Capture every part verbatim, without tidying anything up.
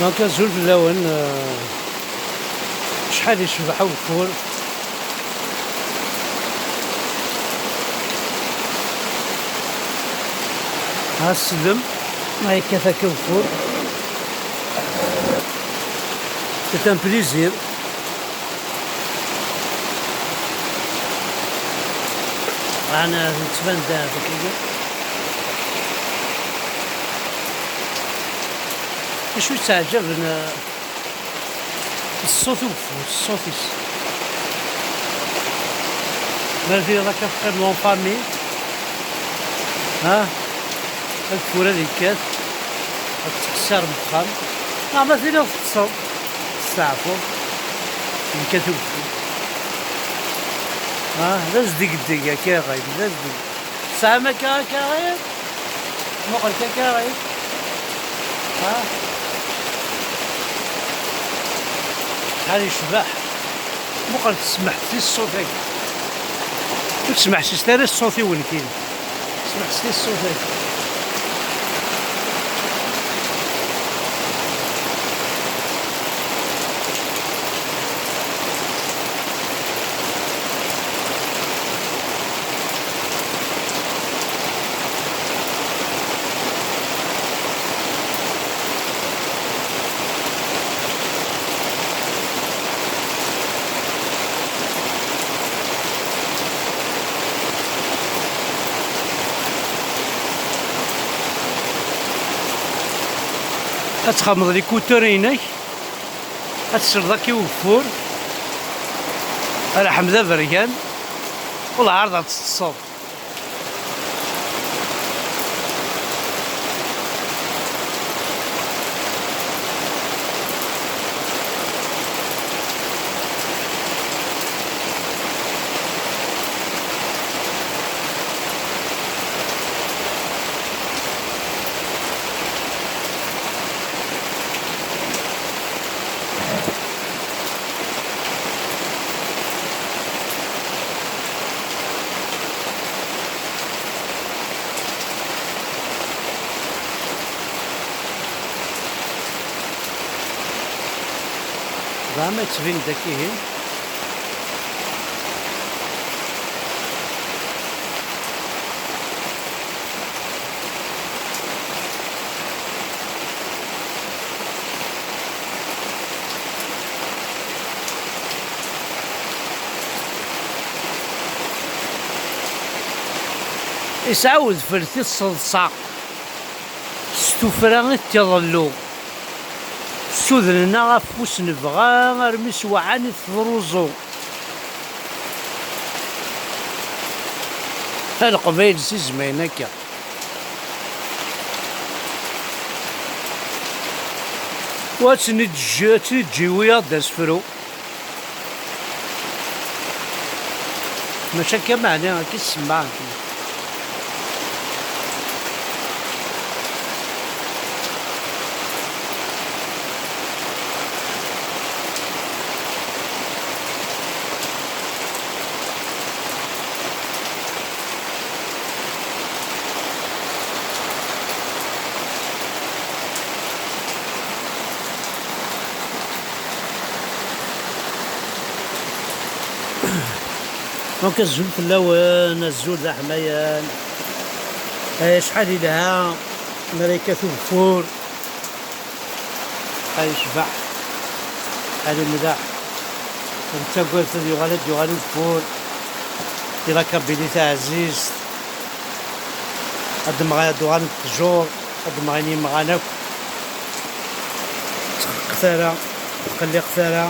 Donc, azul fell-awen, euh, acḥal yecbeḥ ugeffur. Ha, sellem, ma yekkat akka ugeffur. C'est un plaisir. Ɛni yettban-d dagi? Acu yettɛeǧǧaben, eh, ṣṣut ugeffur, ṣṣut-is. Ma tiliḍ akka teqqimeḍ en famille, ha? Ageffur ad yekkat, ad tettqeṣṣirem deg uxxam. Neɣ ma tiliḍ teṭṭseḍ, testeɛfuḍ, yekkat ugeffur. Ha? D azdeggdeg akka iɣil, d azdeggdeg. Tesɛam akka akaɣir? Muqel kan akaɣir. Ha? Acḥal yecbeḥ. Muqel tesmeḥ-it i ṣṣut-agi. Ur tesmeḥsiseḍ ara i ṣṣut-iw nekkini. Tesmeḥsiseḍ i ṣṣut-agi. Ad txedmeḍ likutur-inek, ad tesleḍ akka i ugeffur, a lḥemd aberkan, u lɛerḍ ad teṭṭseḍ. Zeɛma yettbin-d akka ihi. Isɛa udfel tiseḍsa s tuffra i t-iḍellu. Ssudnen-aɣ afus nebɣa armi s waɛan i teḍruẓu. A Leqbayel si zmayen akka. Wa ad ten-iǧǧ-, ad ten-iǧǧ-, iwi-yaɣ-d asefru. Mačči akka meɛni, akka i tsemma. Donc, azul fell-awen, azul d aḥmayan. Ay, acḥal yelha mi ara yekkat ugeffur. Ay, yecbeḥ. Ay, yemleḥ. Nettagad ad yuɣal, ad yuɣal ugeffur. Di la Kabylie taɛzizt. Ad d-mɣ-, ad d-uɣalent ttjur, ad d-mɣin yimɣan akk. Ur ttxeqqet ara, ur tqelliqet ara.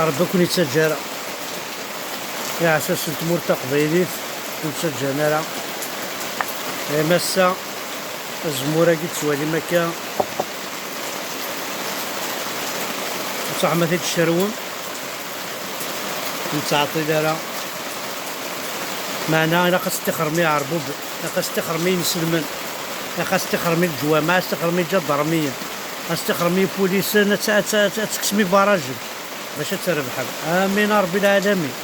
Ṛebbi ur ken-ittaǧǧa ara. Iɛessasen n tmurt taqbaylit ur ttaǧǧan ara. Ay massa, azemmur-agi tettwalim akka, ad truḥem ad t-id-tcerwem. Ur nettɛeṭṭil ara. Meɛna ilaq ad teṭṭixrem i iɛerbuben, ilaq ad teṭṭixrem i yinselmen, ilaq ad teṭṭixrem i leǧwameɛ, ad teṭṭixrem i iǧadarmiyen, ad teṭṭixrem i yipulisen, ad t-, ad t-, ad t-, ad tekksem ibarajen bac ad trebḥem. Amin a Ṛebbi lɛalamin.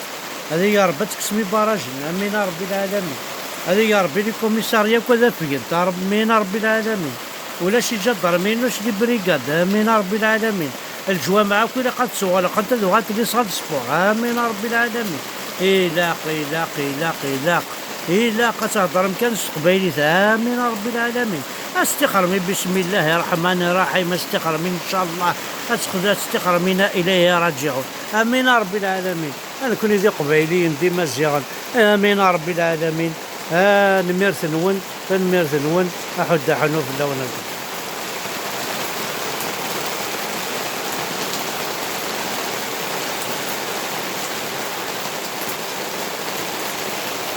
Ad igi Ṛebbi ad tekksem ibarajen. Amin a Ṛebbi lɛalamin. Ad igi Ṛebbi likumisarya akk ad afgent. Amin a Ṛebbi lɛalamin. Ulac iǧadarmin, ulac les brigades. Amin a Ṛebbi lɛalamin. Lǧwameɛ akk ilaq ad ttuɣalqent, ad uɣalent les salles de sport. Amin a Ṛebbi lɛalamin. Ilaq, ilaq, ilaq, ilaq. Ilaq ad theddṛem kan s teqbaylit. Amin a Ṛebbi lɛalamin. Ad testixrem i bismillahi ṛṛeḥmani ṛṛeḥim. Ad testixrem incallah. Ad txed-, ad testixrem ina ilayhi raǧiɛun. Amin a Ṛebbi lɛalamin. A nekni d iqbayliyen, d imaziɣen. Amin a Ṛebbi lɛalamin. Tanemmirt-nwen, tanemmirt-nwen. Aḥuddu aḥunnu fell-awen.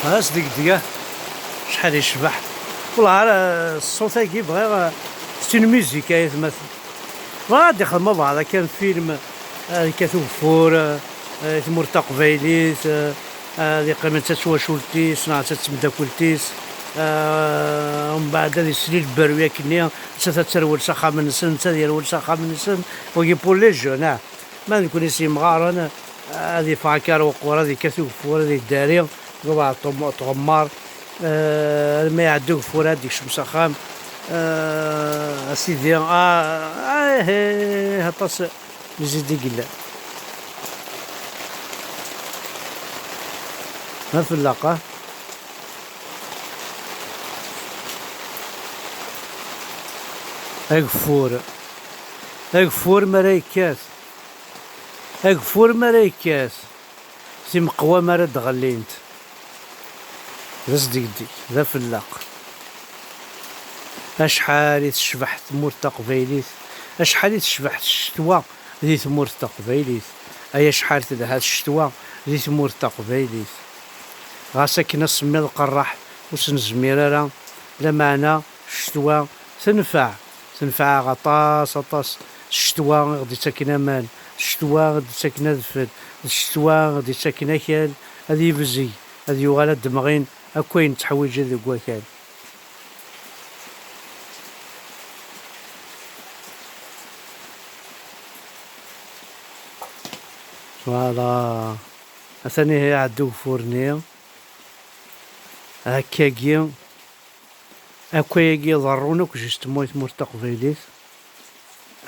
As deg-, deg-, acḥal yecbeḥ. Wellah ara ṣṣut-agi bɣiɣ, c'est une musique ay atmaten. Bɣiɣ ad d-ixdem abeɛḍ akan film, ad yekkat ugeffur, eh, i tmurt taqbaylit, eh, ad yeqqim netta d twacult-is neɣ netta d temdakelt-is, eh, umbeɛd ad yeslil berwi akkenni, nettat ad terwel s axxam-nsen, netta ad yerwel s axxam-nsen, wagi pour les jeunes, ah. Ma d nekkni s yemɣaren, ad yeffeɣ akka ar weqqur, ad yekkat ugeffur, ad yeddari, deg ubeɛṭum, tɣemmar, eh, alma iɛedda ugeffur, ad d-yekcem s axxam. Eh, a sidi, ah, ah, eh, eh, aṭas n zzid i yellan. Ma fell-aɣ, ah. Ageffur. Ageffur mi ara yekkat. Ageffur mi ara yekkat, timeqwa mi ara d-ɣellint, d asdegdeg, d afelleq. Acḥal i tecbeḥ tmurt taqbaylit, acḥal i tecbeḥ ccetwa di tmurt taqbaylit, ay acḥal telha ccetwa di tmurt taqbaylit. Ɣas akken asemmiḍ qerreḥ, ur s-nezmir ara, lameɛna ccetwa tenfeɛ. Tenfeɛ-aɣ aṭas, aṭas. S ccetwa i ɣ-d-ittaken aman, s ccetwa i ɣ-d-ittaken adfel, s ccetwa i ɣ-d-ittaken akal, ad yebzeg, ad yuɣal ad d-mɣin akk ayen tteḥwiǧen deg wakal. Voilà. Atan ihi iɛedda ugeffur-nni. Akkagi. Akk ayagi iḍerrun akk justement i tmurt taqbaylit,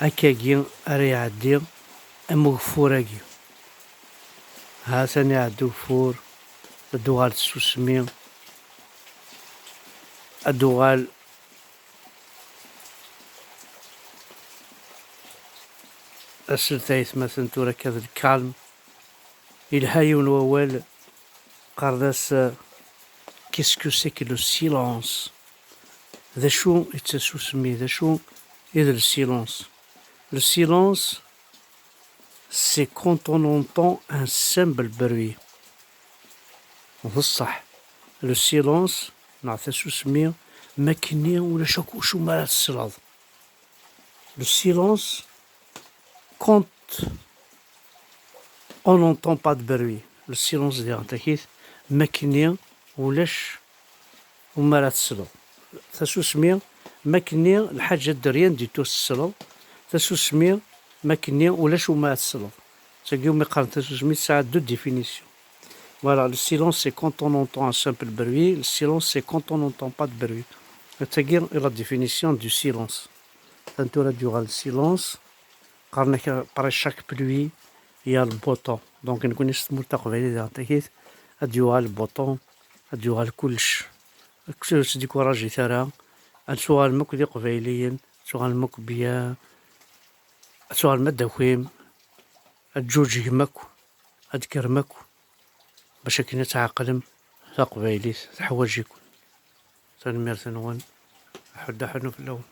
akkagi ara iɛeddi am ugeffur-agi. Ha-t-an iɛedda ugeffur, ad d-tuɣal tsusmi, ad d-tuɣal aselt aytmaten tura akka d lkalm. Yelha yiwen wawal, qqaren-as, euh, qu'est-ce que c'est que le silence? D acu i d tasusmi? D acu i d le silence? Le silence, c'est quand on entend un simple bruit. D ṣṣeḥ, le silence, neɣ tasusmi, makkenni ulac akk acu mi ara tesleḍ. Le silence, quand on n'entend pas de bruit. Le silence diɣen takit, makkenni ulac umi ara tesleḍ. Tasusmi, makkenni lḥaǧa de rien du tout tesleḍ. Tasusmi, makkenni ulac umi ara tesleḍ. Tagi umi qqaren tasusmi tesɛa deux définitions. Voilà, le silence, c'est quand on entend un simple bruit. Le silence, c'est quand on n'entend pas de bruit. Tagi est la définition du silence. Atan tura ad yuɣal silence. Qqaren-ak, après chaque pluie, il y a le beau temps. Donc, nekkni s tmurt taqbaylit daɣen takit, ad yuɣal le beau temps, ad yuɣal kullec. Ur s-découragit ara, ad tuɣalem akk d iqbayliyen, ad tuɣalem akk bien, ad tuɣalem ad d-takim, ad tǧuǧgem akk, ad d-kkrem akk, bac akken ad tɛeqlem taqbaylit teḥwaǧ-iken. Tanemmirt-nwen, aḥuddu aḥunnu fell-awen.